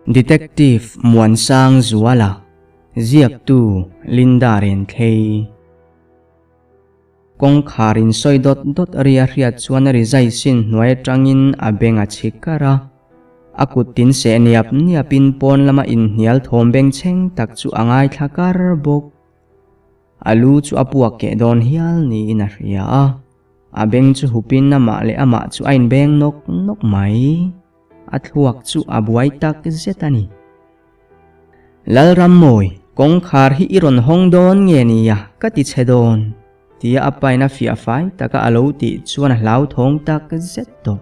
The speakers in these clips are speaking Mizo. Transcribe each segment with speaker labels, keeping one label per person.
Speaker 1: Detective Muansang Zuala, Ziaktu Linda Renthlei. Kawngkhar in sawi dawt dawt ri a hriat chuan a rizai sin hnuai atangin a beng a chhi kar a. A kut tin seh niap niapin pawn lama inhnial thawm bengchheng tak chu a ngaithla kar bawk. A lu chu a puak keh dawn hial niin a hria a. A beng chu hupin amah leh amah chu a inbeng nawk nawk mai. A thluak chu a buai tak zet a ni. Lalrammawi, kawngkhar hi i rawn hawng dawn nge nia ka ti chhe dawn, tia a pain a fiah fai taka a lo tih chuan a hlauthawng tak zet tawh.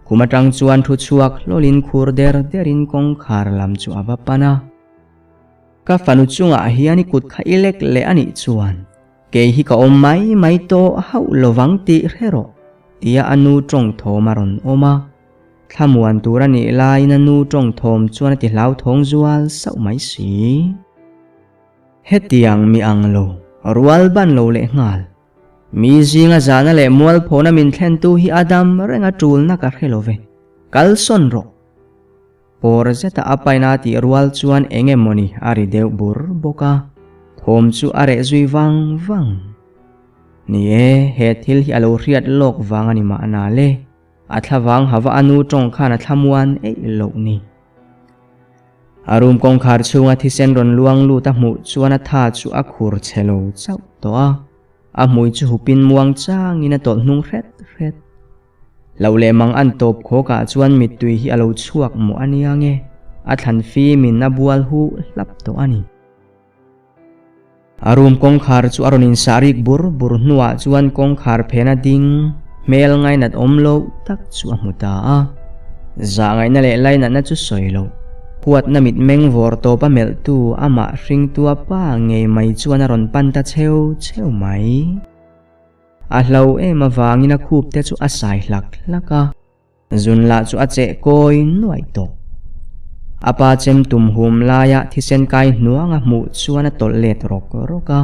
Speaker 1: Khum atang chuan thu chhuak hlawlin khur der derin kawngkhar lam chu a va pan a. Ka fanu chungah hian i kut kha i lek leh a nih chuan Kei hi ka awm mai mai tawh hauh lovang tih hre rawh, tia a nu tawng thawm a rawn awm a. Thlamuan tur a nih laiin a nu tawng thawm chuan a ti hlauthawng zual sauh mai si. Hetiang mi ang lo, rual ban lo leh nghal. Mi zinga zahna leh mualphawna min thlentu hi a dam reng a tulna ka hre lo ve. Kalsawn rawh. Pawr zeta a paina tih rual chuan eng emawni a ri deuh bur bawk a, thawm chu a reh zui vang vang. Ni e, he thil hi a lo hriat lawk vang a ni mahna le, a thla vang hava a nu tawng khan a thlamuan eih loh ni. A room kawngkhar chhunga thisen rawn luang lut a hmuh chuan a tha chu a khur chhe lo chauh tawh a, a hmui chu hupin muang changin a tawlh hnung hret hret. Lo leh mang an tawp khawkah chuan mittui hi a lo chhuak mawh a nia nge, a thlan fimin a bual huh hlap tawh a ni. A room kawngkhar chu a rawn insah rik bur bur hnuah chuan kawngkhar phena ding hmel ngainat awm loh tak chu a hmu ta a. Zah ngaihna leh lainatna chu sawi loh, huatna mitmeng vawr tawpa melhtu amah hringtua pa ngei mai chuan a rawn pan ta cheu cheu mai. A hlo em avangin a khup te chu a sai hlak hlak a, zun lah chu a cheh kawi nuaih tawh. A pa chem tum hum laia thisen kai hnuanga hmuh chuan a tawlh let rawk rawk a,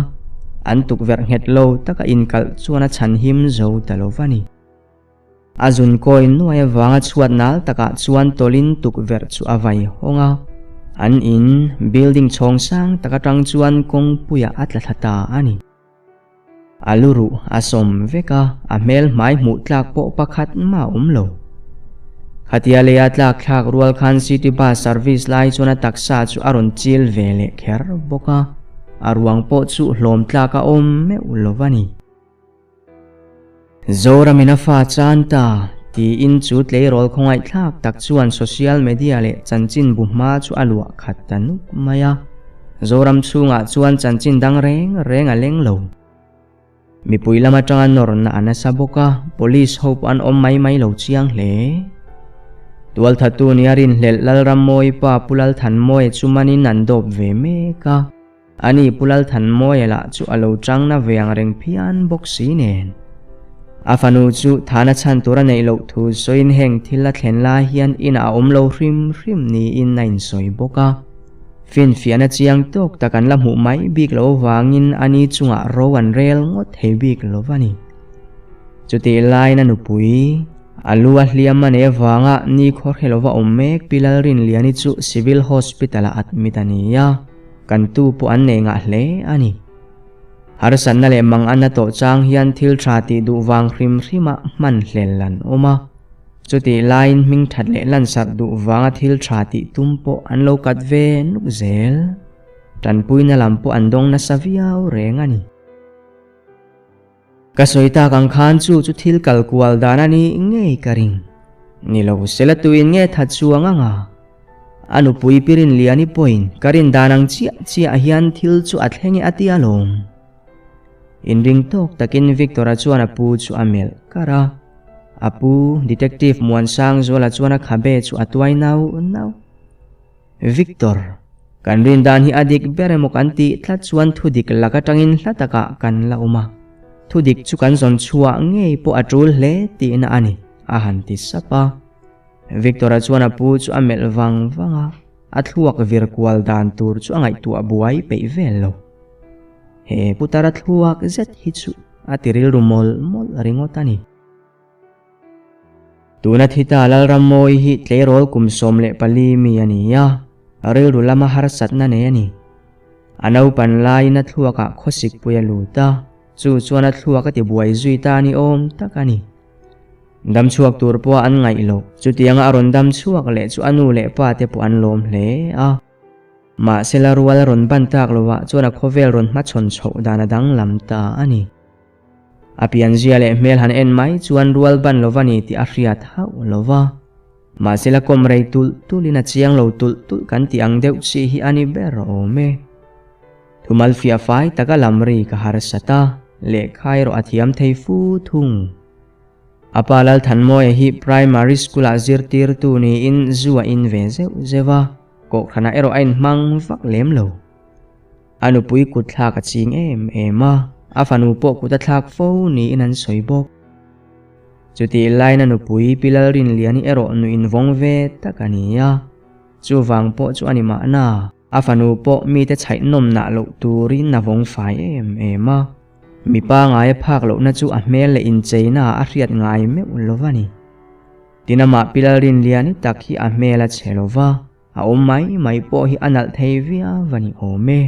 Speaker 1: an tukverh nghet lo taka inkalh chuan a chhan him zo ta lo va ni. A zun kawi nuai avanga chhuat nal takah chuan tawlhin tukverh chu a vai hawng a, an in building chhawng sang tak atang chuan kawngpuiah a tla thla ta a ni. A lu ruh a sawm vek a, a hmel hmai hmuh tlak pawh pakhat mah a awm lo. Khatia leia tlak thlak rual khan city bus service lai chuan a taksa chu a rawn chil ve leh kher bawk a, a ruang pawh chu hlawm tlak a awm meuh lo va ni. Zoramin a fa chan ta tiin chu tleirawl khawngaihthlak tak chuan social media leh chanchinbu hma chu a luah khat ta nuk mai a. Zoram chhungah chuan chanchin dang reng reng a leng lo. Mipui lam atanga nawrna a nasa bawk a, police ho pawh an awm mai mai lo chiang hle. Tualthatu nia rinhlelh Lalrammawi pa Pu Lalthanmawia chu manin an dawp ve mek a, ani Pu Lalthanmawia lah chu a lo tangna ve ang reng phian bawk si nen. A fanu chu thana chhan tur a neih loh thu sawiin heng thil a thlen lai hian inah a awm lo hrim hrim niin a insawi bawk a. Finfiahna chiang tawk tak an la hmuh mai bik loh avangin ani chungah ro an rel ngawt thei bik lo va ni. Chutih laiin a nupui, a lu a hliam a nei avanga ni khawhre lova awm mek Pi Lalrinliani chu Civil Hospital-ah admit a ni a, kan tu pawh an nei ngah hle a ni. Harsatna leh manganna tawh chang hian thil tha tih duh vang hrim hrima hman hlel an awm a. Chutih laiin hming that leh lansarh duh vanga thil tha tih tum pawh an lo kat ve nuk zel. Tanpuina lam pawh an dawng nasa viau reng a ni. Ka sawi tak ang khan chu chu thil kal kual dan a nih ngei ka ring. Ni lo sela tuin nge that chuang anga? A nupui Pirinliani pawhin ka rin dan ang chiah chiah hian thil chu a thleng e a ti alawm. Inring tawk takin Victor-a chuan a pu chu a melh kar a. A pu, Detective Muansangzuala chuan a khabe chu a tuai nau nau. Victor, kan rin dan hi a dik ber emaw kan tih tlat chuan thudik lak atangin hla takah kan la awm a. Thudik chu kan zawn chhuah ngei pawh a tul hle tihna a ni, a han ti sap a. Victor-a chuan a pu chu a melh vang vang a, a thluak vir kual dan tur chu a ngaihtuah buai peih vel lo. He putara thluak zet hi chu a ti rilru mawlh mawlh ringawt a ni. Tuna thi ta Lalrammawi hi tleirawl kum 14 mi a ni a, rilru lama harsatna nei a ni. A naupan laiin a thluakah khawsikpui a lut a, chu chuan a thluak a tibuai zui ta ni awm tak a ni. Damchhuak tur pawha an ngaih loh, chutianga a rawn damchhuak leh chu a nu leh pa te pawh an lawm hle a. Mahsela rual a rawn ban tak lovah chuan a khawvel rawn hmachhawn chhoh dan a danglam ta a ni. A pianzia leh hmel han en mai chuan rual ban lova ni tih a hriat hauh lo va. Mahsela kawm rei tulh tulhin a chiang lo tulh tulh kan tih ang deuh chi hi a ni ber awm e. Thumal fiah fai taka lam ri ka harsat a, lehkha erawh a thiam thei fu thung. A pa Lalthanmawia hi Primary School-ah zirtirtu niin zu a in ve zeuh zeuh a, kohhranah erawh a inhmang vak lem lo. A nupui kut thlak a ching em em a, a fanu pawh kut a thlak fo niin an sawi bawk. Chutih laiin a nupui Pi Lalrinliani erawh nuih invawng ve tak a ni a, chuvang pawh chu a ni mahna, a fanu pawh mite chhaih nawmnah loh turin a vawng fai em em a. Mi pangai a phak lohna chu a hmel leh incheina ah a hriat ngai meuh lo va ni. Tin amah Pi Lalrinliani tak hi a hmel a chhe lo va. A awm mai mai pawh hi a nalh thei viau a ni awm e.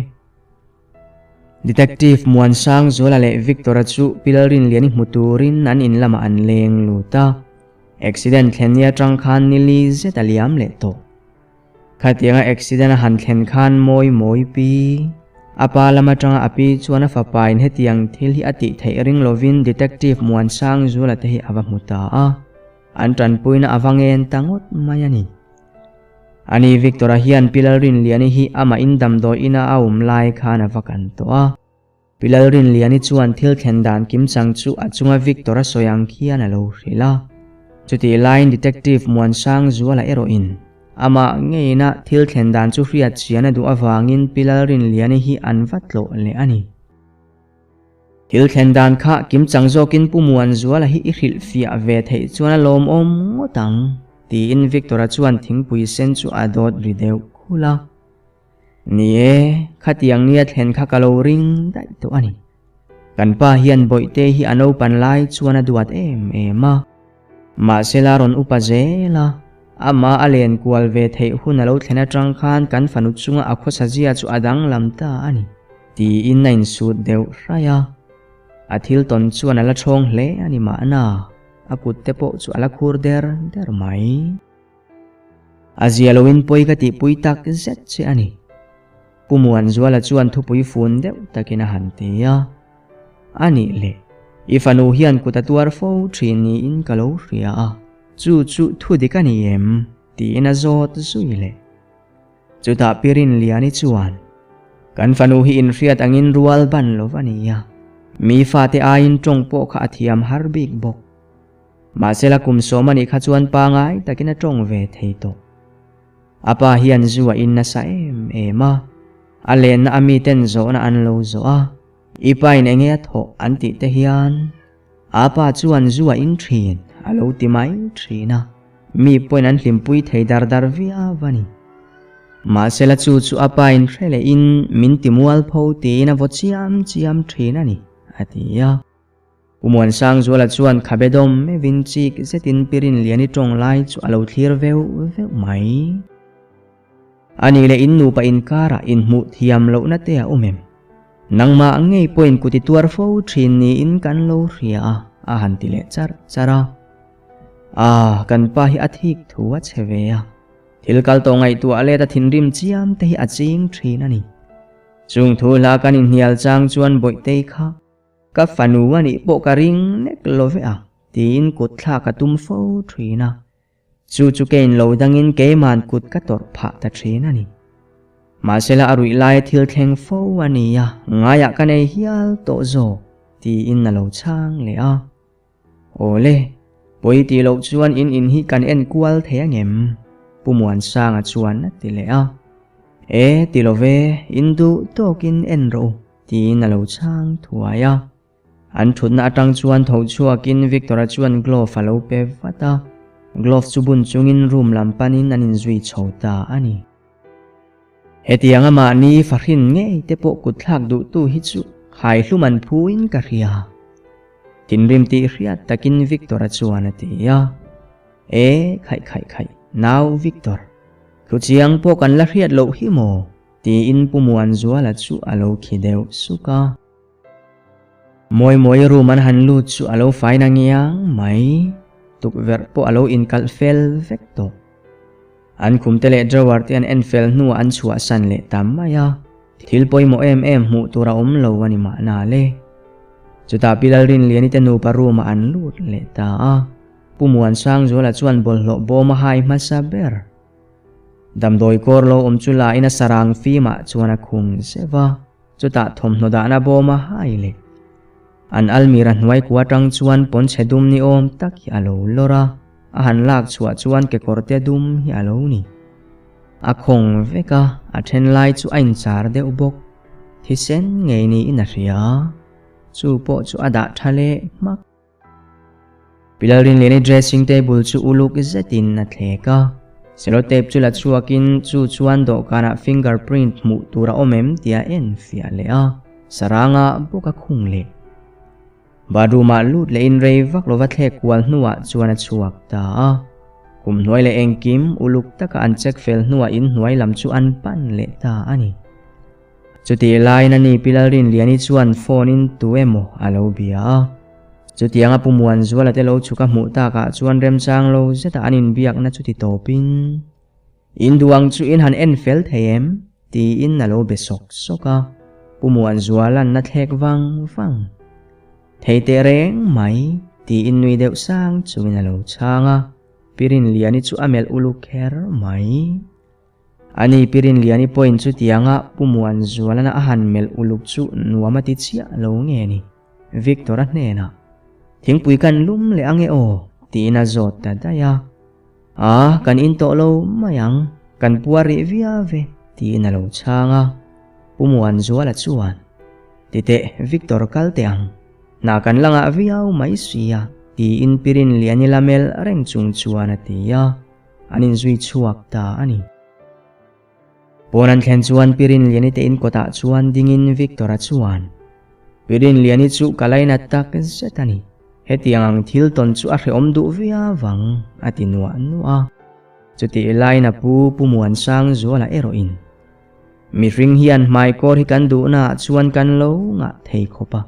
Speaker 1: Detective Muansangzuala leh Victor-a chu Pilrinliani hmu turin an in lamah an leng lut a. Accident thlen ni atang khan ni li zet a liam leh tawh. Khatianga accident a han thlen khan mawi mawi pi. A pa lam atanga a pi chuan a fapain hetiang thil hi a tih theih ring lovin Detective Muansangzuala te hi a va hmu ta a. An tanpuina a va ngen ta ngawt mai a ni. Ani Victor-a hian Pi Lalrinliani hi amah in damdawi ina a awm lai khan a va kan tawh a. Pi Lalrinliani chuan thil thlen dan kimchang chu a chunga Victor-a sawi ang khian a lo hrilh a. Chutih laiin Detective Muansangzuala erawhin amah ngeina thil thlen dan chu hriat chian a duh avangin Pi Lalrinliani hi an va tlawh leh a ni. Thil thlen dan kha kimchang zawkin Pu Muanzuala hi i hrilh fiah ve theih chuan a lawmawm ngawt ang, tiin Victor-a chuan thingpui sen chu a dawt ri deuh khul a. Ni e, khatiang nia thlen kha ka lo ring daih tawh a ni. Kan pa hian Bawihte hi a naupan lai chuan a duat em em a. Mahsela rawn upa zel a, amah a len kual ve theih hun a lo thlen atang khan kan fanu chunga a khawsa zia chu a danglam ta a ni, tiin a insut deuh hraih a. A thil tawn chuan a la chhawng hle a ni mahna, a kut te pawh chu a la khur der der mai. A zia loin pawi ka tihpui tak zet che a ni. Pu Muanzuala chuan thupui fun deuh takin a han ti a. A nih le, i fanu hian kut a tuar fo thin niin ka lo hria a, chu chu thu dik a ni em? tiin a zawt zui leh. Chutah Pi Rinliani chuan, Kan fanu hi inhriat angin rual ban lo va nia, mi fate aiin tawng pawh kha a thiam har bik bawk. Mahsela kum sawm a nih kha chuan pangai takin a tawng ve thei tawh. A pa hian zu a in nasa em em a, a lenna a miten zawhna an lo zawh a, i pa in enge a thawh an tih te hian a pa chuan zu a in thin a lo ti mai thin a, mi pawhin an hlimpui thei dar dar viau a ni. Mahsela chu chu a pa in hre lehin min ti mualpho tiin a vaw chiam chiam thin a ni, a ti a. Pu Muansangzuala chuan khabe dawm meuhin chik zetin Pi Rinliani tawng lai chu a lo thlir veuh veuh mai. A nih leh in nupa inkarah inhmuh thiam lohna te a awm em? Nangmah ngei pawhin kut i tuar fo thin niin kan lo hria a, a han ti leh charh charh a. Ah, kan pa hi a thik thu a che ve a. Thil kal tawh ngaihtuah let a thinrim chiam te hi a ching thin a ni. Chung thu hla kan inhnial chang chuan Bawihtei kha Ka fanu a nih pawh ka ring nek lo ve a, tiin kut thlak a tum fo thin a. Chu chu kein lo dangin keiman kut ka tawrh phah ta thin a ni. Mahsela a ruih laia thil thleng fo a ni a, ngaiah ka nei hial tawh zawk, tiin a lo chhang leh a. Awle, pawi tih loh chuan in in hi kan en kual thei angem? Pu Muansanga chuan a ti leh a. E, ti lo ve, in duh tawkin en rawh u. Tiin a lo chhang thuai a. An thutna atang chuan tho chhuakin Victor-a chuan glove a lo pe vat a. Glove chu bun chungin room lam panin an inzui chho ta a ni. Hetianga mahni fahrin ngei te pawh kut thlak duhtu hi chu khaihlum an phuin ka hria. Thinrim tih hriat takin Victor-a chuan a ti a. E, khaih khaih khaih, nau Victor, thu chiang pawh kan la hriat loh hi maw? tiin Pu Muanzuala chu a lo khi deuh suk a. Mawimawi room an han lut chu a lo fai na ngiang mai, tukverh pawh a lo inkalh fel vek tawh. An khumte leh drawer te an en fel hnuah an chhuahsan leh ta mai a, thil pawimawh em em hmuh tur a awm lo a ni mahna le. Chutah Pi Lalrinliani te nupa room ah an lut leh ta a, Pu Muansangzuala chuan bawlhhlawh bawm a hai hmasa ber. Damdawi kawr lo awm chu la in a sarang fimah chuan a khung zeuh a, chutah thawmhnaw dahna bawm a hai leh. An almirah hnuai kua atang chuan pawnchhe dum ni awm tak hi a lo lawr a, a han lak chhuah chuan kekawrte dum hi a lo ni. A khawng vek a, a then lai chu a inchar deuh bawk. Thisen ngei niin a hria a, chu pawh chu a dah tha leh hmak. Pilalrinliani dressing table chu uluk zetin a thlek a, cellotape chu la chhuakin chu chuan dawhkanah fingerprint hmuh tur a awm em tih a en fiah leh a, saranga bawk a khung leh. Bathroom-ah lut lehin rei vak lova thlek kual hnuah chuan a chhuak ta a, kum hnuai leh engkim uluk taka an check fel hnuah inhnuai lam chu an pan leh ta a ni. Chutih laiin a ni Pi Lalrinliani chuan phone in tu emaw a lo bia a. Chutianga Pu Muanzuala te lo chhuk a hmuh takah chuan remchang lo zeta an inbiakna chu ti tawpin, In duang chu in han en fel thei em? tiin a lo be sawk sawk a. Pu Muanzuala'n a thlek vang vang. Thei teh reng mai, tiin nui deuh sang chungin a lo chhang a. Pi Rinliani chu a melh uluk kher mai. Ani Pi Rinliani pawhin chutianga Pu Muanzualana a han melh uluk chu nuam a ti chiah lo nge ni? Victor-a hnenah, Thingpui kan lum leh ange aw? tiin a zawt ta daih a. A, kan in tawh lo mai ang, kan puar rih viau ve, tiin a lo chhang a. Pu Muanzuala chuan, Titeh, Victor kal teh ang, hna kan la ngah viau mai sia, tiin Pi Rinliani la melh reng chung chuan a ti a. An inzui chhuak ta a ni. Pawn an thlen chuan Pi Rinliani te in kawtah chuan dingin Victor-a chuan, Pi Rinliani chu ka lainat tak zet a ni. Hetiang ang thil tawn chu a hrehawm duh viau ang, a ti nuah nuah a. Chutih laiin a pu Pu Muansangzuala erawhin, Mihring hian hmaikawr hi kan duhnaah chuan kan lo ngah thei khawp a.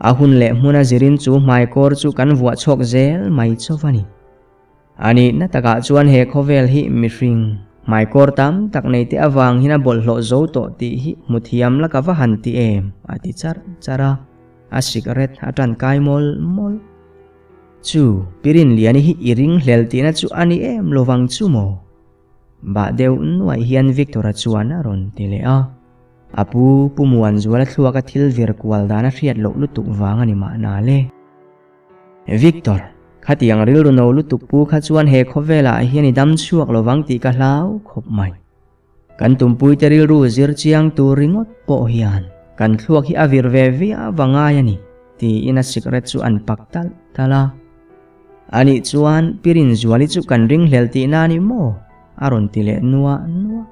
Speaker 1: A hun leh hmuna zirin chu hmaikawr chu kan vuah chhawk zel mai chauh a ni. A nihna takah chuan he khawvel hi mihring, hmaikawr tam tak neite avang hian a bawlhhlawh zo tawh tih hi hmu thiam la ka va han ti em? a ti charh charh a, a cigarette a tan kai mawlh mawlh. Chu, Pi Rinliani hi i ringhlel tihna chu a ni em lovang chu maw? Bah deuh nuaih hian Victor-a chuan a rawn ti leh a. A pu, Pu Muanzuala thluaka thil vir kual dan a hriat loh lutuk vang a ni mahna le. Victor, khatiang rilru no lutuk pu kha chuan he khawvelah hian i dam chhuak lovang tih ka hlau khawp mai. Kan tumpuite rilru zir chiang tur ringawt pawh hian kan thluak hi a vir ve viau va ngai a ni, tiin a sikret chu an pak talh talh a. Anih chuan Pi Rinzuali chu kan ringhlel tihna a ni maw? a rawn ti leh nuah nuah.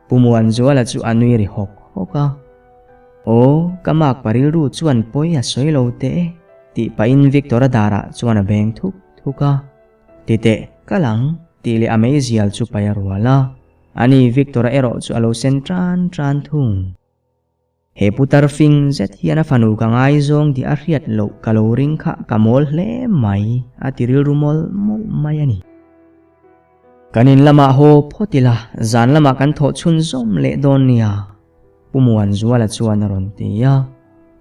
Speaker 1: Pu Muanzuala chu a nui ri hawk hawk a. Aw, ka makpa rilru chuan pawi a sawi lo teh e, tih pahin Victor-a darah chuan a beng thuk thuk a. Ti teh, kal ang, tih leh a meizial chu paih a rual a. Ani Victor-a erawh chu a lo sen tan tan thung. He putar fing zet hian a fanu ka ngaizawng tih a hriat loh ka lo ring kha ka mawl hle mai, a ti rilru mawlh mawlh mai a ni. Kan in lamah haw phawt ila, zan lamah kan thawh chhun zawm leh dawn nia, Pu Muanzuala chuan a rawn ti a.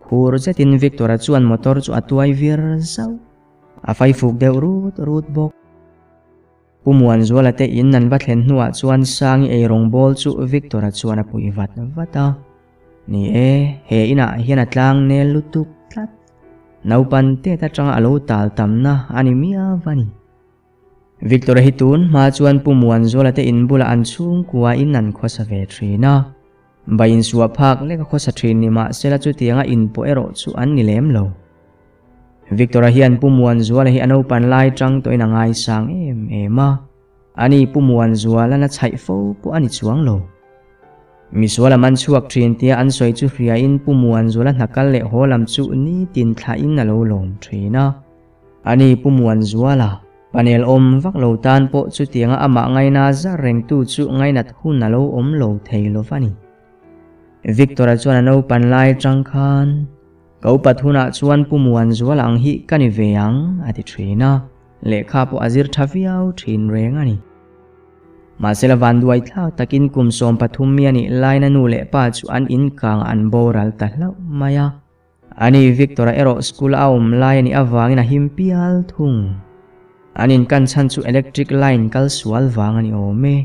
Speaker 1: Phur zetin Victor-a chuan motor chu a tuai vir zauh. A faifuk deuh rut rut bawk. Pu Muanzuala te in an va thlen hnuah chuan Sangi eirawng bawl chu Victor-a chuan a pui vat vat a. Ni e, he inah hian a tlang nel lutuk tlat. Naupan tet atanga a lo tal tamna a ni miau a ni. Victor-a hi tun hma chuan Pu Muanzuala te in bulah an chhungkua in an khawsa ve thin a. Bai insuah phak lek a khawsa thin ni mahsela chutianga in pawh erawh chu an ni lem lo. Victor-a hian Pu Muanzuala hi a naupan lai tang tawhin a ngaisang em em a, ani Pu Muanzuala'n a chhaih fo pawh a ni chuang lo. Misuala man chhuak thin tia an sawi chu hriain Pu Muanzuala hna kal leh haw lam chu nitin thlahin a lo lawm thin a. Ani Pu Muanzuala. Panel awm vak lo tan pawh chutianga amah ngaina zar rengtu chu ngainat hun a lo awm lo thei lo va ni. Victor-a chuan a naupan lai atang khan, Ka upat hunah chuan Pu Muanzuala ang hi ka ni ve ang, a ti thin a, lehkha pawh a zir tha viau thin reng a ni. Mahsela vanduai thlak takin kum 13 mi a nih laina nu leh pa chu an inkangah an boral ta hlauh mai a. Ani Victor-a erawh school a awm lai a nih avangin a him pial thung. An inkan chhan chu electric line kal sual vang a ni awm e.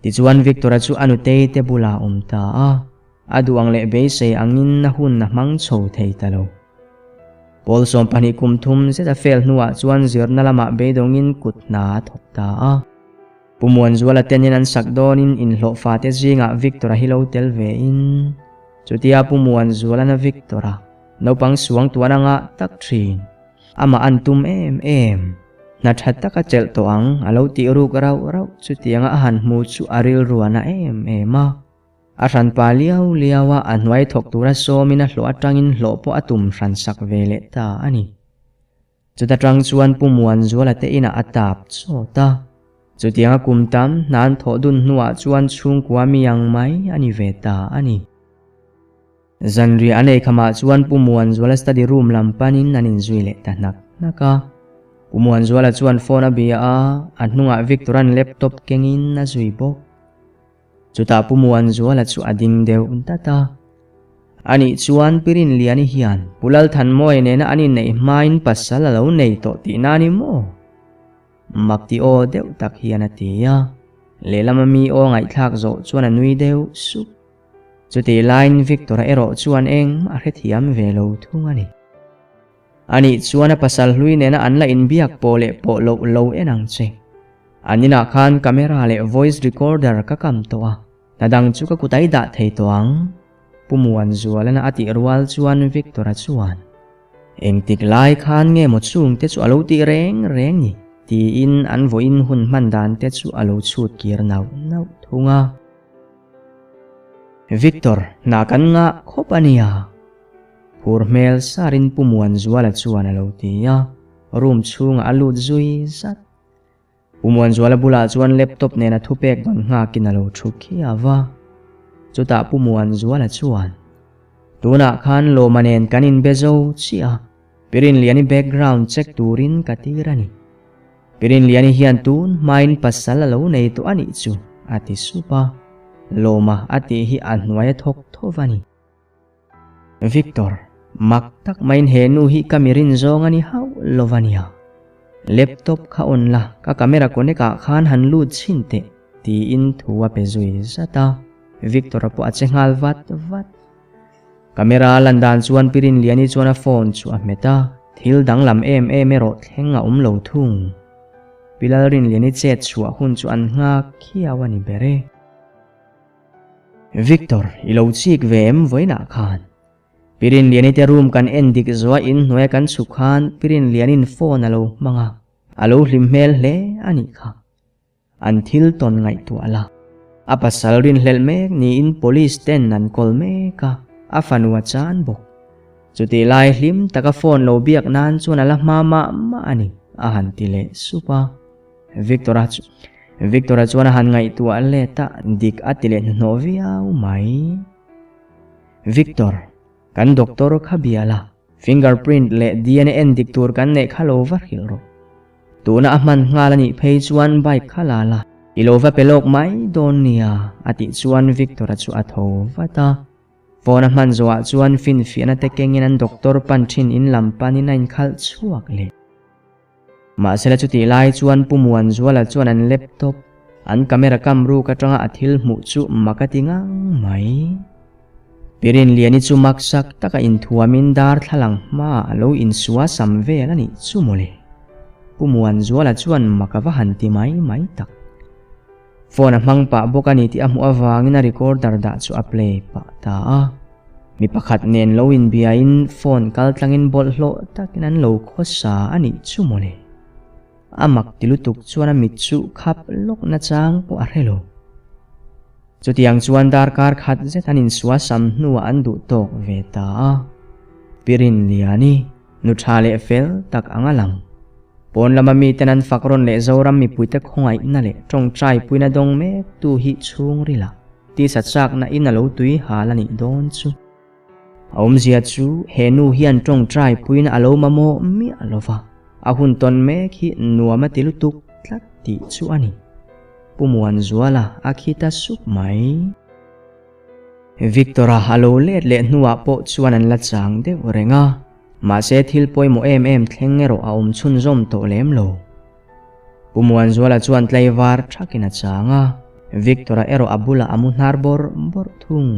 Speaker 1: Tichuan Victor-a chu a nutei te bulah a awm ta a, a duh ang leh beisei angin a hun a hmang chho thei ta lo. Pawl 20 kum thum zet a fail hnuah chuan zirna lamah beidawngin kut hna a thawk ta a. Pu Muanzuala tenin an sak dawnin inhlawh fate zingah Victor-a hi lo tel vein, chutia Pu Muanzualana Victor-a naupang suang tuan anga tak thin, amah an tum em em, hna tha taka chelh tawh ang a lo tih ruk rauh rauh chutianga a han hmu chu a rilru a na em em a. A hranpa liau liau a, a hnuai thawk tura sawmin a hlawh atangin hlawh pawh a tum hran sak ve leh ta a ni. Chuta tang chuan Pu Muanzuala te inah a tap chawt a. Chutianga kum tam hna an thawh dun hnuah chuan chhungkua mi ang mai a ni ve ta a ni. Zanriah an ei khamah chuan Pu Muanzuala study room lam panin an inzui leh ta hnak hnak a. Pu Muanzuala chuan phone a bia a, a hnungah Victor-a'n laptop kengin a zui bawk. Chutah Pu Muanzuala chu a ding deuh dat a. Anih chuan Pi Rinliani hian Pu Lalthanmawia nena an inneih hmain pasal a lo nei tawh tihna a ni maw? Mak ti aw deuh tak hian a ti a. Lehlama mi aw ngaihthlak zawh chuan a nui deuh sup. Chutih laiin Victor-a erawh chuan engmah a hrethiam ve lo thung a ni. Anih chuan a pasal hlui nena an la inbiak pawh leh pawh loh lo en ang che. An inah khan camera leh voice recorder ka kam tawh a, hna dang chu ka kut ai dah thei tawh ang. Pu Muanzualana a tih rual chuan Victor-a chuan, Engtik lai khan nge maw chungte chu a lo tih reng reng ni? tiin an vawiin hun hman dan te chu a lo chhut kir nauh nauh thung a. Victor, hna kan ngah khawp a nia. Phur hmel sarin Pu Muanzuala chuan a lo ti a, room chhungah a lut zui zat. Pu Muanzuala bulah chuan laptop nena thupek dawn nghakin a lo thu khiau a. Chutah Pu Muanzuala chuan, Tunah khan Lawma nen kan inbe zo chiah a, Pi Rinliani background check turin ka tir a ni. Pi Rinliani hian tun hmain pasal a lo nei tawh a nih chu, a ti sup a. Lawma a tih hi a hnuai a thawk tho va ni. Victor, mak tak maiin he nu hi ka mi rin zawng a ni hauh lo va nia. Laptop kha on la, ka camera connect ah khan han lut chhin teh, tiin thu a pe zui zat a. Victor-a pawh a che nghal vat vat. Camera a lan dan chuan Pi Rinliani chuan a phone chu a hmet a, thil danglam em em erawh thleng a awm lo thung. Pi Lalrinliani chet chhuah hun chu an nghak khiau a ni ber e. Victor, i lo chik ve em vawiinah khan? Pi Rinliani te room kan en dik zuah in hnuaia kan chhuk khan Pi Rinliani'n phone a lo hmang a, a lo hlim hmel hle a nih kha. An thil tawn ngaihtuah la. A pasal rinhlelh mek niin police ten an kawl mek a, a fanu a chan bawk. Chutih lai hlim taka phone lo biak nan chuan a la hma mah mah a ni, a han ti leh sup a. Victor-a chu Victor-a chuan a han ngaihtuah let a, dik a ti leh hnuhnawh viau mai. Victor, kan doctor kha bia la, fingerprint leh DNA en dik tur kan neih kha lo va hrilh rawh. Tuna a hman nghal a nih phei chuan bike kha la la, i lo va pe lawk mai dawn nia, a tih chuan Victor-a chu a tho vat a. Phone a hman zawhah chuan finfiahna te kengin an doctor pan thin in lam panin a inkhalh chhuak leh. Mahsela chutih lai chuan Pu Muanzuala chuan an laptop, an camera kam ruk atanga a thil hmuh chu mak a ti ngang mai. Pi Rinliani chu maksak taka inthuamin darthlalang hmaah a lo insua sam vel a nih chu mawle. Pu Muanzuala chuan mak a va han ti mai mai tak. Phone a hmang pah bawk a ni tih a hmuh avangin a recorder dah chu a play pah ta a. Mi pakhat nen lo inbiain phone kal tlangin bawlhhlawh takin an lo khawsa a nih chu mawle. A mak ti lutuk chuan a mit chu khap lawk nachang pawh a hre lo. Chutiang chuan darkar khat zet an insua sam hnuah an duh tawk ve ta a. Pi Rinliani, nu tha leh fel tak ang a lang. Pawn lama miten an fak rawn leh Zoram mipuite khawngaihna leh tawngtai puina dawng mek tu hi chhungrila tisa chakna in a lo tui hal a nih dawn chu. A awmzia chu he nu hian tawngtai puina a lo mamawh miah lo va, a hun tawn mek hi nuam a ti lutuk tlat tih chu a ni. Pu Muanzuala a khi ta sup mai. Victor-a a lo let leh hnuah pawh chuan an la chang deuh reng a, mahse thil pawimawh em em thleng erawh a awm chhunzawm tawh lem lo. Pu Muanzuala chuan tlaivar thakin a chang a, Victor-a erawh a bulah a mu hnar bawrh bawrh thung.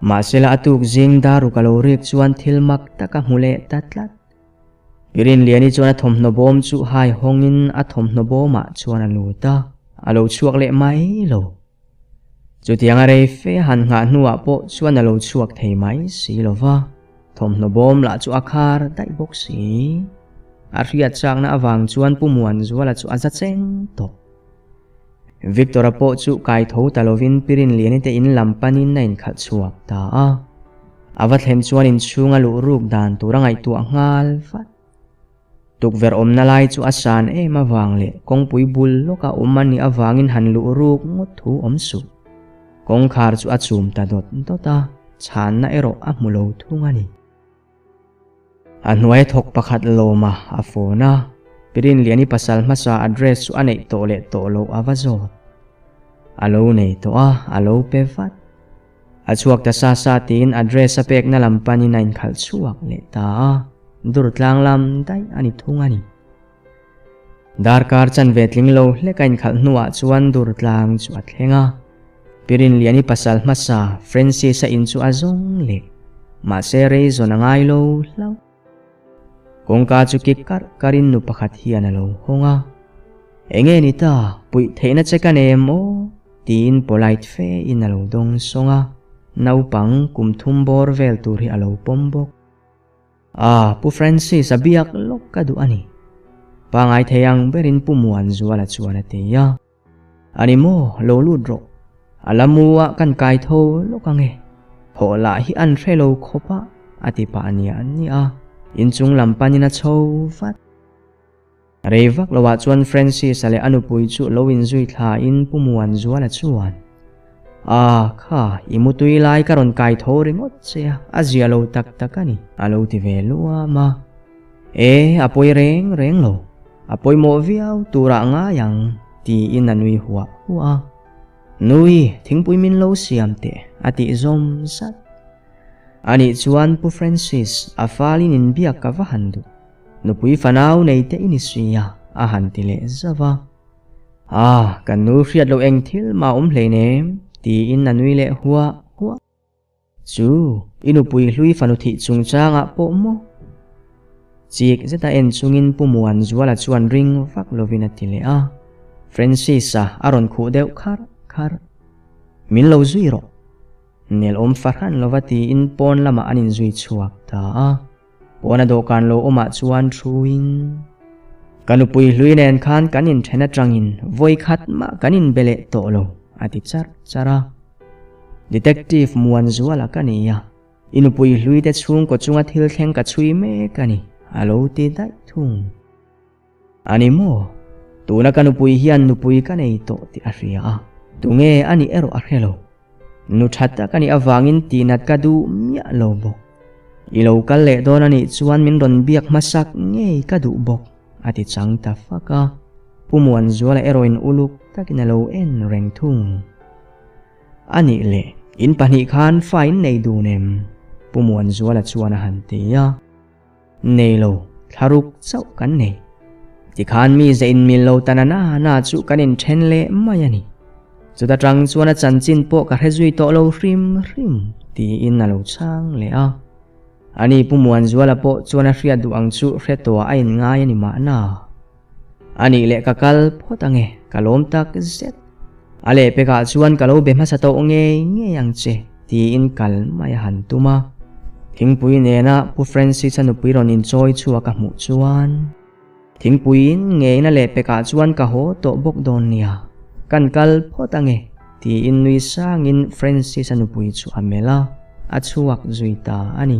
Speaker 1: Mahsela a tuk zing daruk a lo rik chuan thil mak tak a hmu leh ta tlat. Pirinliani chuan a thawmhnaw bawm chu hai hawngin a thawmhnaw bawmah chuan a lut a, a lo chhuak leh mai lo. Chutiang a rei fe han nghah hnuah pawh chuan a lo chhuak thei mai si lo va, thawmhnaw bawm lah chu a khar daih bawk si. A hriat chakna avang chuan Pu Muanzuala chu a za cheng tawh. Victor-a pawh chu kai tho ta lovin Pirinliani te in lam panin a inkhalh chhuak ta a. A va thlen chuan inchhunga luh ruk dan tur a ngaihtuah nghal vat. Tukverh awmna lai chu a san em avang leh kawngpui bul lawka awm a nih avangin han luh ruk ngawt thu awm suh. Kawngkhar chu a chum ta dawt dawt a, chhanna erawh a hmu lo thung a ni. A hnuai thawk pakhat lawma a phone a, Pirinliani pasal hmasa address chu a neih tawh leh tawh loh a va zawt. A lo nei tawh a, a lo pe vat. A chhuak ta sa sa tiin address a pekna lam panin a inkhalh chhuak leh ta a, Durtlang lam daih a ni thung a ni. Darkar chanve tling lo hlek a inkhalh hnuah chuan Durtlang chu a thleng a. Pirinliani pasal hmasa Francis-a in chu a zawng leh, mahse rei zawn a ngai lo hlauh. Kawngka chu kik karh karhin nu pakhat hian a lo hawng a, Enge ni ta, puih theihna che ka nei em aw? tiin polite fe in a lo dawng sawng a, naupang kum thum bawr vel tur hi a lo pawm bawk. Ah, Pu Francis a biak lawk ka duh a ni. Pangai thei ang berin Pu Muanzuala chuan a ti a. A ni maw, lo lut rawh. A la mu ah kan kai tho lawk ang e. Thawh lah hi an hre lo khawp a, a ti pah nia nia. Inchung lam panin a chho vat. Rei vak lo ah chuan Francis-a leh a nupui chu lo inzui thla in Pu Muanzuala chuan, Ah, kha, i mutui lai ka rawn kai tho ringawt che a, a zia lo tak tak a ni, a lo ti ve luam a. E, a pawi reng reng lo. A pawimawh viau turah ngai ang, tiin a nui huah huah a. Nui, thingpui min lo siam teh, a tih zawm zat. Anih chuan Pu Francis, a falin inbiak ka va han duh. Nupui fanau nei te i ni si a, a han ti leh zauh a. Ah, kan nu hriat loh eng thil mah awm hleinem, tiin a nui leh huah huah. Chu, i nupui hlui fanu thih chungchangah pawh maw? Chik zeta en chungin Pu Muanzuala chuan ring vak lovin a ti leh a. Francis-a a rawn khuh deuh kharh kharh. Min lo zui rawh. Nelawm fahran lova tiin pawn lamah an inzui chhuak ta a. Pawna dawhkan lo awmah chuan thuin, Ka nupui hlui nen khan kan inthen atangin vawi khat mah kan inbe leh tawh lo, a ti charh charh a. Detective Muanzuala ka ni a, i nupui hlui te chhungkaw chunga thil thleng ka chhui mek a ni, a lo ti daih thung. A ni maw? Tuna ka nupui hian nupui ka nei tawh tih a hria a, tunge a nih erawh a hre lo. Nu tha tak a nih avangin tihnat ka duh miah lo bawk. I lo kal leh dawn a nih chuan min rawn biak hmasak ngei ka duh bawk, a ti chang ta fak a. Pu Muanzuala erawhin uluk takin a lo en reng thung. A nih leh, in pahnih khan fa in nei dun em? Pu Muanzuala chuan a han ti a. Nei lo, thlaruk chauh kan nei. Tikhan mi ze inmil lo ta na na na chu kan inthen leh mai a ni. Chuta tang chuan a chanchin pawh ka hre zui tawh lo hrim hrim, tiin a lo chhang leh a. Ani Pu Muanzuala pawh chuan a hriat duh ang chu hre tawhah a inngai a ni mahna. A nih leh ka kal phawt ange, ka lawm tak zet. A lehpekah chuan ka lo be hmasa tawh ngei ngei ang che, tiin kal mai a han tum a. Thingpui nena Pu Francis-a nupui rawn inchawi chhuak a hmuh chuan, Thingpuiin ngeina lehpekah chuan ka haw tawh bawk dawn nia, kan kal phawt ange, tiin nui sangin Francis-a nupui chu a melh a, a chhuak zui ta a ni.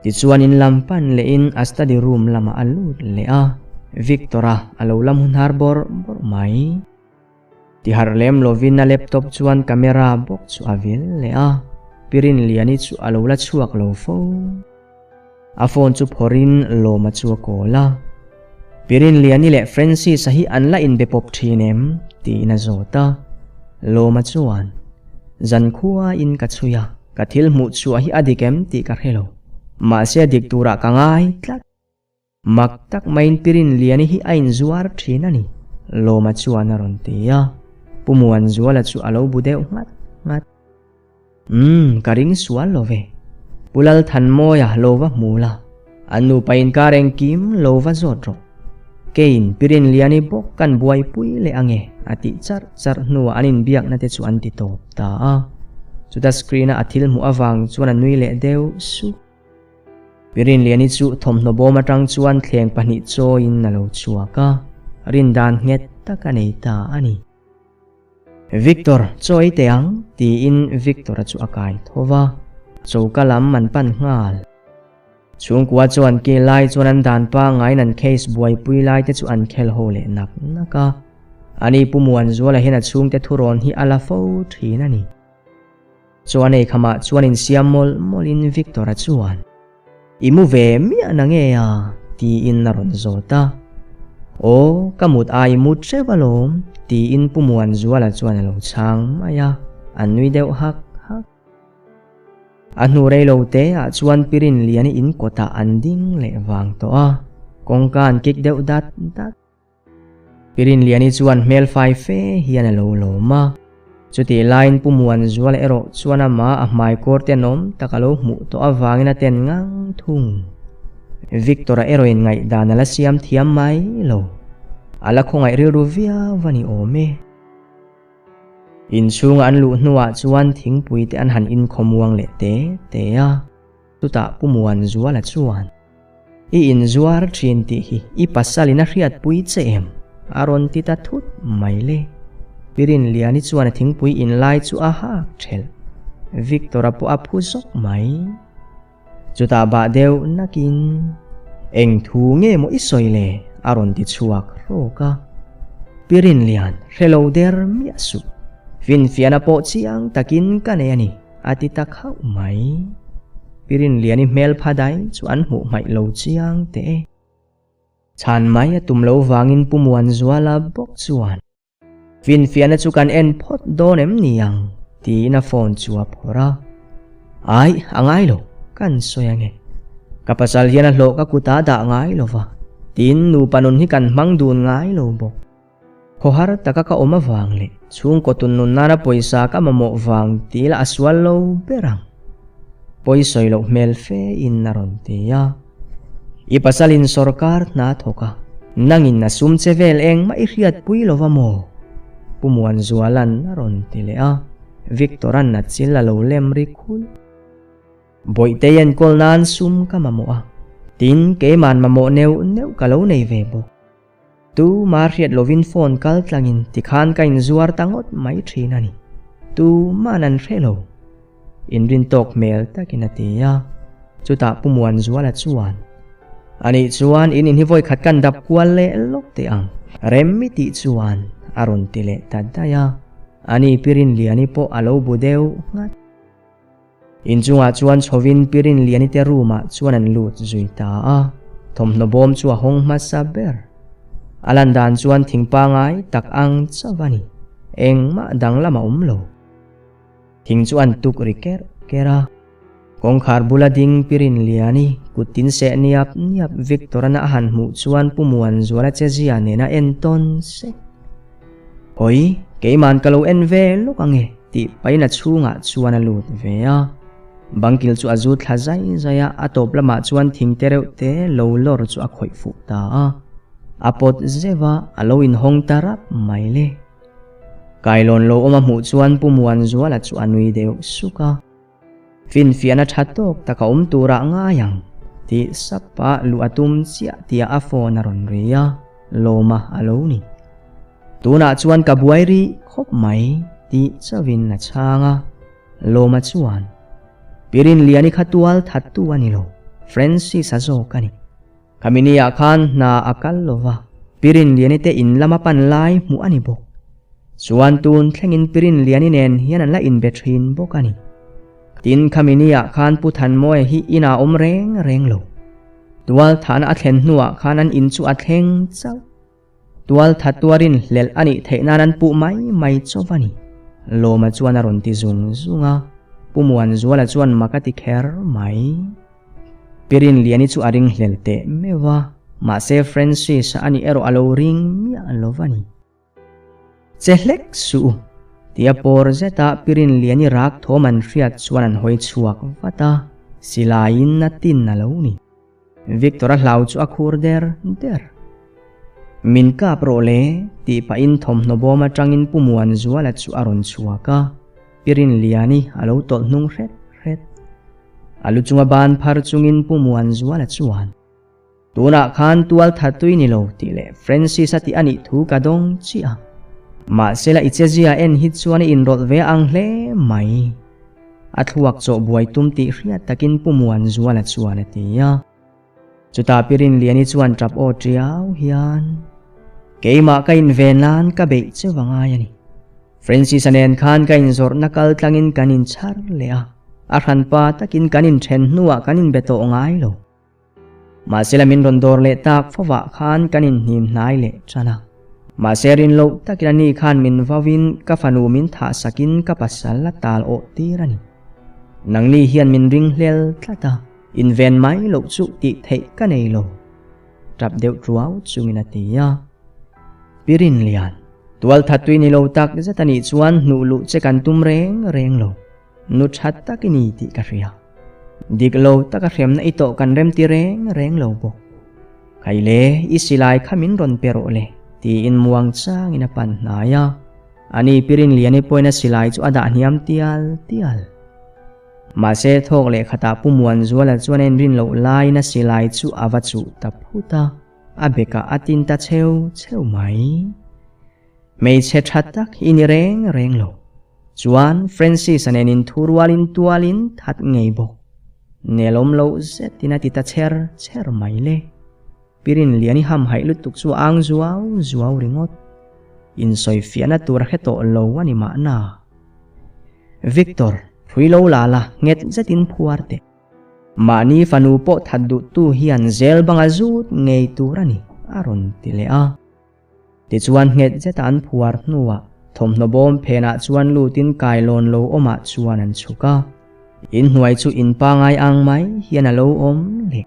Speaker 1: Tichuan in lam pan lehin a study room lamah a lut leh a, Victor-a a lo la hmu hnar bawrh bawrh mai. Tiharh lem lovin a laptop chuan camera bawk chu a vil leh a, Pi Rinliani chu a lo la chhuak lo fo. A phone chu phawrhin Lawma chu a call a, Pi Rinliani leh Francis-a hi an la inbe pawp thin em? tiin a zawt a. Lawma chuan, Zankhuain ka chhui a, ka thil hmuh chhuah hi a dik em tih ka hre lo. Mahse a dik turah ka ngai tlat. Mak tak maiin Pi Rinliani hi a inzuar thin a ni, Lawma chuan a rawn ti a. Pu Muanzuala chu a lo bu deuh nghat nghat. Umm, ka ring sual lo ve. Pu Lalthanmawia lo va hmu la, an nupa inkar engkim lo va zawt rawh. Keiin Pi Rinliani bawk kan buaipui leh ange a tih charh charh hnuah an inbiakna te chu an ti tawp ta a. Chuta screen-a a thil hmuh avang chuan a nui leh deuh sup. Pi Rinliani chu thawmhnaw bawm atang chuan thleng pahnih chawiin a lo chhuak a, rindan nghet tak a nei ta a ni. Victor, chaw ei teh ang, tiin Victor-a chu a kai tho va, choka lam an pan nghal. Chhungkua chuan ke lai chuan an dan pangaiin an case buaipui lai te chu an khel ho leh nak nak a. Ani Pu Muanzuala hian a chhungte thurawn hi a la fo thin a ni. Chuan ei khamah chuan insiam mawlh mawlhin Victor-a chuan. I mu ve miah na nge a? tiin a rawn zawt a. Aw, ka mut a i mut hreuh alawm, tiin Pu Muanzuala chuan a lo chhang mai a, a nui deuh hak hak. A hnu rei lo te ah chuan Pi Rinliani in kawtah an ding leh vang tawh a, kawngka an kik deuh dat dat. Pi Rinliani chuan hmel fai fe hian a lo lawm a. Chutih laiin Pu Muanzuala erawh chuan amah a hmaikawr tenawm tak a lo hmuh tawh avangin a ten ngang thung. Victor-a erawhin ngaihdan a la siam thiam mai lo. A la khawngaih rilru viau a ni awm e. Inchhunga an luh hnuah chuan thingpui te an han inkhawmuang leh te te a. Chutah Pu Muanzuala chuan, I inzuar thin tih hi i pasalin a hriatpui che em? a rawn ti ta thut mai le. Pi Rinliani chuan a thingpui inlai chu a hak thelh. Victor-a pawh a phu zawk mai. Chutah bah deuh nakin, Eng thu nge maw i sawi le? a rawn ti chhuak hrawk a. Pi Rinlian, hre lo der miah suh. Finfiahna pawh chiang takin ka nei a ni. A ti ta khauh mai. Pi Rinliani hmel pha dai chu an hmuh hmaih lo chiang teh e. Chhan mai a tum lo vangin Pu Muanzuala bawk chuan, Finfiahna chu kan en phawt dawn em ni ang? tiin a phone chu a phawrh a. Aih, a ngai lo, kan sawi ange. Ka pasal hian a hlawh ka kutah dah ngai lo va, tin nupa nun hi kan hmang dun ngai lo bawk. Khawhar taka ka awm avang leh chhungkaw tun nun nana pawisa ka mamawh vang tih lah a sual lo ber ang. Pawi sawi loh hmel fe in a rawn ti a. I pasalin sawrkar hna thawk a, nangin a sum che vel engmah i hriatpui lo va maw? Pu Muanzuala'n a rawn ti leh a, Victor-a'n a chil a lo lem ri khul. Bawihtei enkawl nan sum ka mamawh a, tin keima'n mamawh neuh neuh ka lo nei ve bawk. Tu ma hriat lovin phone kal tlangin tikhan ka inzuar ta ngawt mai thin a ni. Tu man an hre lo. Inrin tawk hmel takin a ti a. Chutah Pu Muanzuala chuan, Anih chuan in in hi vawi khat kan dap kual leh lawk teh ang. Rem i tih chuan a rawn ti leh ta daih a. Ani Pi Rinliani pawh a lo bu deuh nghat. Inchungah chuan chhovin Pi Rinliani te room ah chuan an lut zui ta a, thawmhnaw bawm chu a hawng hmasa ber. A lan dan chuan thing pangai tak ang chauh a ni, engmah danglam a awm lo. Thing chu an tuk ri kerh kerh a, kawngkhar bula ding Pi Rinliani kut tin seh niap niap Victor-a a han hmuh chuan Pu Muanzuala che zia nena en tawn sek. Hawi, keiman ka lo en ve lawk ange tih paina chhungah chuan a lut ve a. Bangkil chu a zu thla zai zai a, a tawp lamah chuan thing te reuh te lo lawr chu a khawih fuh ta a. A pawt zeuh a, a lo inhawng ta rap mai le. Kailawn lo awm a hmuh chuan Pu Muanzuala chu a nui deuh suk a. Finfiahna tha tawk tak a awm turah ngai ang tih sapa luh a tum chiah tia a phone a rawn ri a, Lawma a lo ni. Tunah chuan ka buai rih khawp mai tih chauhin a chhang a, Lawma chuan, Pi Rinliani kha tual thattu a ni lo. Francis-a zawk a ni. Khami ni-ah khan hna a kal lo va, Pirinliani te in lama pan lai hmuh a ni bawk. Chuan tun thlengin Pirinliani nen hian an la inbe thin bawk a ni. Tin, khami ni-ah khan Pu Thanmawia hi inah awm reng reng lo. Tual thahna a thlen hnuah khan an in chu a thleng chauh. Tual tha tuarin hlelh a nih theih nan an puh mai mai chauh a ni. Lawma chuan a rawn ti zung zung a, Pu Muanzuala chuan mak a ti kher mai. Pirinliani chu a ring hlel teh meuh a, mahse Francis-a a nih erawh a lo ring miah lo va ni. Che hlek suh u, tia pawr zeta Pirinliani rak thawm an hriat chuan an hawi chhuak vat a, silaiin a tin a lo ni. Victor-a hlau chu a khur der der. Min kap rawh le, tih pahin thawmhnaw bawm atangin Pu Muanzuala chu a rawn chhuak a, Pirinliani a lo tawlh hnung hret hret. A lu chunga ban phar chungin Pu Muanzuala chuan, Tunah khan tual tha tui ni lo tih leh Francis-a tih a nih thu ka dawng chiah a. Mahsela i chezia en hi chuan i inrawlh ve ang hle mai. A thluak chawh buai tum tih hriat takin Pu Muanzuala chuan a ti a. Chutah Pi Rinliani chuan tap aw tiau hian, Keimah ka inven nan ka beih cheu a ngai a ni. Francis-a nen khan ka inzawrhna kal tlangin kan inchhar leh a, a hranpa takin kan inthen hnuah kan inbe tawh ngai lo. Mahsela min rawn dawr leh tak fovah khan kan inhnim hnai leh tan a. Mahse rin loh takin ani khan min vauin ka fanu min thah sakin ka pasal a tal awh tir a ni. Nangni hian min ring hlel tlat a, inven mai loh chu tih theih ka nei lo. Tap deuh tuau chungin a ti a. Pi Rinlian, tualthat tui ni lo tak zet anih chuan hnuh luh che kan tum reng reng lo. Nu tha tak i ni tih ka hria. Dik lo taka hremna i tawh kan remti reng reng lo bawk. Khai le, i silai kha min rawn pe rawh le, tiin muang changin a pan hnai a. Ani Pirinliani pawhin a silai chu a dah hniam tial tial. Mahse thawk leh khatah Pu Muanzuala chuan a inrin loh laiin a silai chu a va chuh ta phut a, a bekah a tin ta cheu cheu mai. Hmeichhe tha tak i ni reng reng lo. Chuan Francis-a nen inthu rualin tualin that ngei bawk. Nelawm loh zetin a ti ta chher chher mai le. Pirinliani hamhaih lutuk chu a ang zuau zuau ringawt. Insawifiahna tur a hre tawh lo a ni mahna. Victor, hrui lo la la, nghet zetin phuar teh. Mahni fanu pawh that duhtu hian zel banga zut ngei tur a ni, a rawn ti leh a. Tichuan nghet zeta an phuar hnuah thawmhnaw bawm phenah chuan lutin kailawn lo awmah chuan an chhuk a, inhnuai chu in pangai ang mai hian a lo awm leh.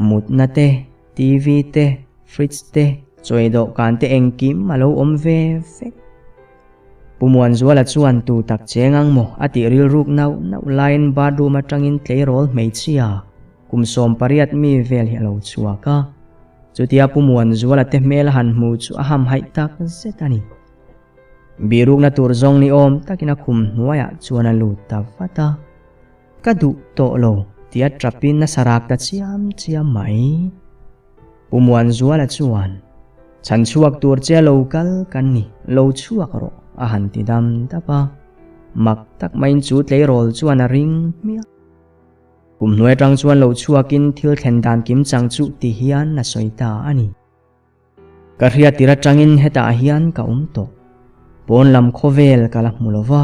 Speaker 1: Mutna te, TV te, fridge te, chawi dawhkan te engkim a lo awm ve vek. Pu Muanzuala chuan tu tak cheng ang maw a tih rilruk nauh nauh laiin bathroom atangin tleirawl hmeichhia kum 18 mi vel hi a lo chhuak a. Chutia Pu Muanzuala te hmel a han hmu chu a hamhaih tak zet a ni. Birukna tur zawng ni awm takin a khum hnuaiah chuan a lut ta vat a. Ka duh tawh lo tia tapin a sarak ta chiam chiam mai. Pu Muanzuala chuan, Chhan chhuak tur che lo kal kan ni, lo chhuak rawh a han ti dam dap a. Mak tak maiin chu tleirawl chuan a ring hmiah. Kum hnuai atang chuan lo chhuakin thil thlen dan kim chang chu ti hian a sawi ta a ni. Ka hriattir atangin hetah hian ka awm tawh. Pawn lam khawvel ka la hmu lo va.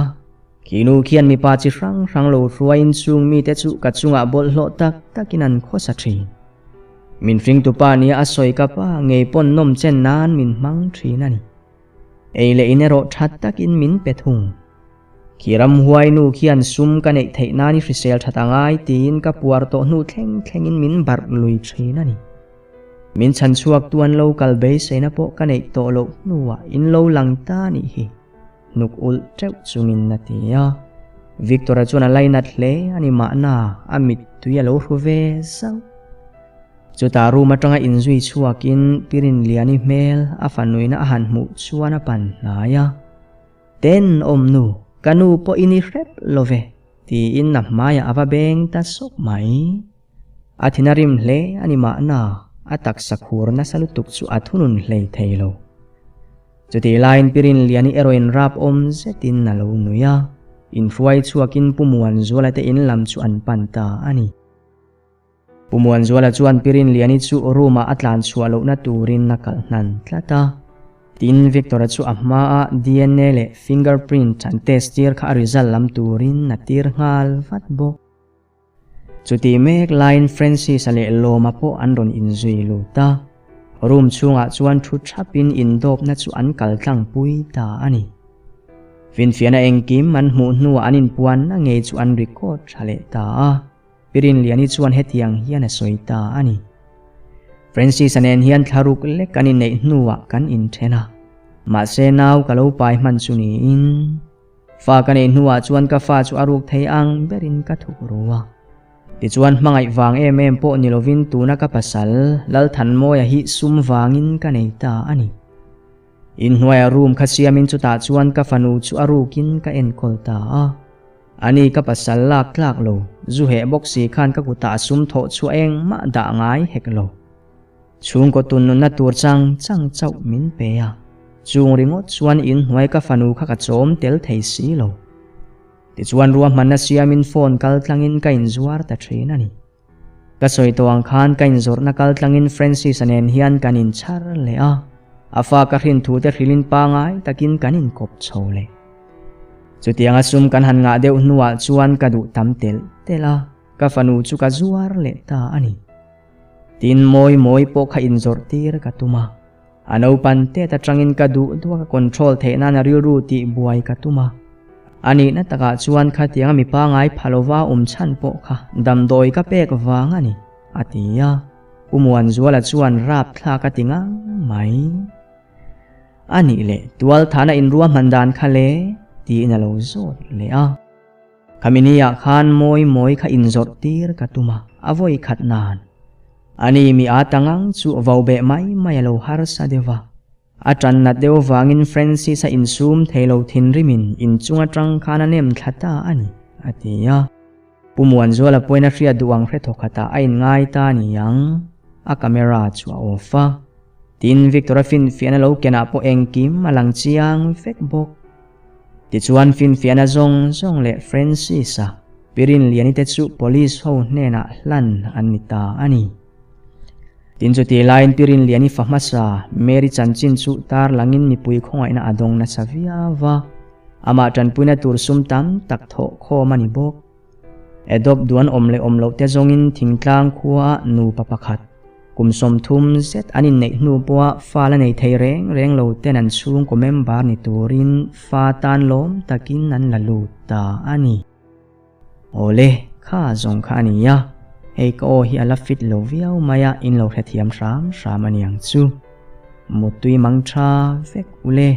Speaker 1: Khi nu khian mipa chi hrang hrang lo hruaiin chung mite chu ka chungah bawlhhlawh tak takin an khawsa thin. Min hringtupa nia a sawi ka pa ngei pawn nawm chen nan min hmang thin a ni. Ei leh in erawh tha takin min pe thung. Khi ramhuai nu khian sum ka neih theih nan i hrisel that a ngai tiin ka puar tawh hnu thleng thlengin min barh lui thin a ni. Min chhan chhuak tu an lo kal beiseina pawh ka neih tawh loh hnuah in lo lang ta nih hi. Hnuk ulh teuh chungin a ti a. Victor-a chuan a lainat hle a ni mahna a mittui a lo hru ve zauh. Chutah room atanga inzui chhuakin Pirinliani hmel a fanuina a han hmuh chuan a pan hnai a. Ten awm nu, ka nu pawh i ni hrep lo ve, tiin a hmaiah a va beng ta sawk mai. A thin a rim hle a ni mahna, a taksa khur nasa lutuk chu a thunun hlei thei lo. Chutih laiin Pirinliani erawhin rap awm zetin a lo nui a, inhruai chhuakin Pu Muanzuala te in lam chu an pan ta a ni. Pu Muanzuala chuan Pi Rinliani chu room-ah a tlan chhuah lohna turin a kalh hnan tlat a. Tin, Victor-a chu a hmaa dna leh fingerprint an test tir kha a result lam turin a tir nghal vat bawk. Chutih mek laiin Francis-a leh Lawma pawh an rawn inzui lut a. Room chhungah chuan thu thapin indawpna chu an kal tlangpui ta a ni. Finfiahna engkim an hmuh hnuah an inpuanna ngei chu an record tha leh ta a. Pi Rinliani chuan hetiang hian a sawi ta a ni. Francis-a nen hian thlaruk lek kan inneih hnuah kan inthen a. Mahse nau ka lo pai hman chu niin. Fa ka neih hnuah chuan ka fa chu a ruk thei ang berin ka thuk ru a. Tichuan hmangaih vang em em pawh ni lovin tuna ka pasal Lalthanmawia hi sum vangin ka nei ta a ni. Inhnuaia room kha siamin chutah chuan ka fanu chu a rukin ka enkawl ta a. Ani ka pasal lak tlak lo, zu heh bawk si khan ka kutah a sum thawh chhuah engmah dah ngai hek lo. Chhungkaw tun nunna tur chang chang chauh min pe a, chung ringawt chuan inhnuai ka fanu kha ka chawm tel thei si lo. Tichuan ruahmanna siamin phone kal tlangin ka inzuar ta thin a ni. Ka sawi tawh ang khan ka inzawrhna kal tlangin Francis-a nen hian kan inchhar leh a, a fa ka hrin thu te hrilhin pangai takin kan inkawp chho leh. Chutianga sum kan han ngah deuh hnuah chuan ka duh tam telh telh a, ka fanu chu ka zuar leh ta a ni. Tin mawi mawi pawh kha inzawrh tir ka tum a, a naupan tet atangin ka duh duh a ka control theih nan a rilru tih buai ka tum a. A nihna takah chuan khatianga mi pangai pha lova awm chhan pawh kha damdawi ka pek vang a ni, a ti a. Pu Muanzuala chuan rap thlak a ti ngang mai. A nih leh tualthana inruahman dan kha le, tiin a lo zawt leh a. Khamini-ah khan mawi mawi kha inzawrh tir ka tum a, a vawi khat nan. Ani mi a tangang chu vo beh mai mai a lo harsa deuh a. A tan nat deuh vangin Francis-a insum thei lo thinrimin inchung atang khan a nem thla ta a ni, a ti a. Pu Muanzuala pawhin a hriat duh ang hre thawkhatah a inngai ta a ni ang, a camera chu a off a. Tin, Victor-a finfiahna lo kenah pawh engkim a lang chiang vek bawk. Tichuan finfiahna zawng zawng leh Francis-a Pi Rinliani te chu Police ho hnenah hlan an ni ta a ni. Tin chutih laiin Pi Rinliani fa hmasa Mary chanchin chu tar langin mipui khawngaihna a dawng nasa viau va, amah tanpuina tur sum tam tak thawh khawm a ni bawk. Adopt duan awm leh awm loh te zawngin thingtlang khua nupa pakhat, kum 30 zet an inneih hnu pawha fa la nei thei reng reng lo ten an chhungkaw member ni turin fa tan lawm takin an la lut ta a ni. Awle, kha zawng kha a ni a, hei ka aw hi a la fit lo viau mai a, in lo hrethiam hram hram a niang chu. Muttui mang tha vek ule.